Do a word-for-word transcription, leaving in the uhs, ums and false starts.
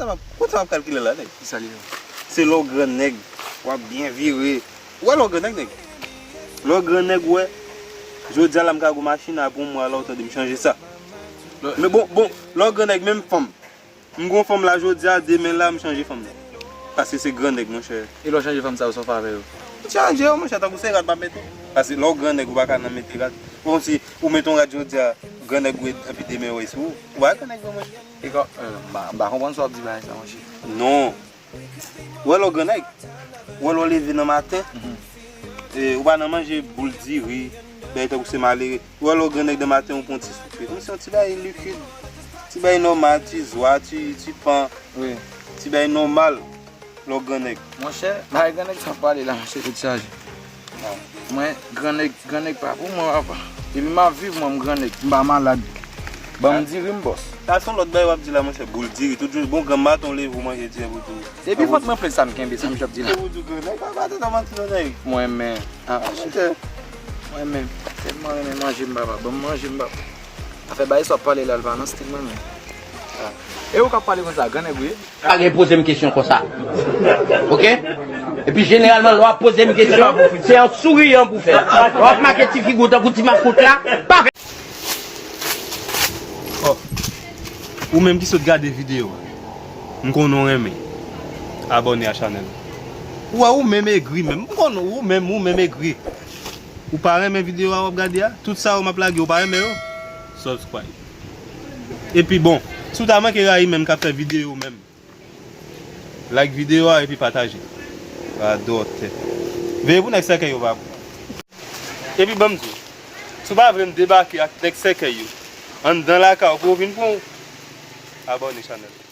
Sa m ap, kote m ap kalkile la, nèg? Ki sa li ye? Se lè w gran nèg, w ap byen vire. Ou wè lè w gran nèg, nèg? Lè w gran nèg, ou wè, jodi a la m ka gwo machin, apre yon mwa la, ou tande m chanje sa. Men bon, bon, lè w gran nèg, menm fanm. M gon fanm la jodi a, demen la, m chanje fanm nan. Paske se gran nèg, monchè. E lè w chanje fanm sa yo, sa w fè avè yo? M chanje yo, monchè, tankou se rad m ap mete. Paske lè w gran nèg, ou pa ka nan mete rad. Kòmsi ou mete yon rad jodi a, gran nèg ou ye, epi demen yo ye sou ou. Ou pa gran nèg vre, monchè. E kò, euh, m pa, m pa konprann sa w ap di bagay sa, monchè. Non. Ou wè lè w gran nèg? Ou wè lè w leve nan maten? E, ou pa nan manje boul diri, bagay tankou se malere. Ou wè lè w gran nèg nan maten, ou pran ti soupe. Kòmsi yon ti bagay likid. Ti bagay nòmal, ti zwa, ti, ti pan. Wi. Ti bagay nòmal lè w gran nèg. Monchè, bagay gran nèg sa ap pale la, monchè, tèt chaje. Mwen, gran nèg, gran nèg pa pou mwen, papa. Depi m ap viv, mwen, m gran nèg. M pa malad. Ban m diri m, bòs. Sa se yon lòt bagay w ap di la, monchè. Boul diri, tout jou. Bon, granm maten w leve, w manje diri pou tou. Depi vant mwen plen, sa m kenbe, sa m ap di la. Se pou di gran nèg, papa, tèt an manti, non, nèg. Mwen menm. Ah, monchè. Mwen menm. Tèlman renmen manje m, papa. Ban m manje m, papa. Afè bagay sa w ap pale la, l pa nan stil mwen menm. Ah. E ou k ap pale konsa, gran nèg ou ye? Pa gen poze m kesyon konsa. Oke? Epi jeneralman, lè w ap poze m kesyon, se an souriyan pou fè. Lè w ap make ti figi w tankou ti makout la, pa fè. Oh. Ou menm ki sot gade videyo a, m konnen w renmen abòne a chanèl la. Ou wè, ou menm egri menm. M konnen ou menm, ou menm egri. Ou pa renmen videyo a w ap gade a? Tout sa yo m ap lage, ou pa renmen yo? Subscribe. Epi bon, si w ta manke rayi menm k ap fè videyo menm, like videyo a epi pataje. Radòtè. Veye pou nèg sèkèy yo pa pran. Epi ban m di w, si w pa vle m debake ak nèg sèkèy yo anndan lakay ou pou yo vin pran w, abòne chanèl la.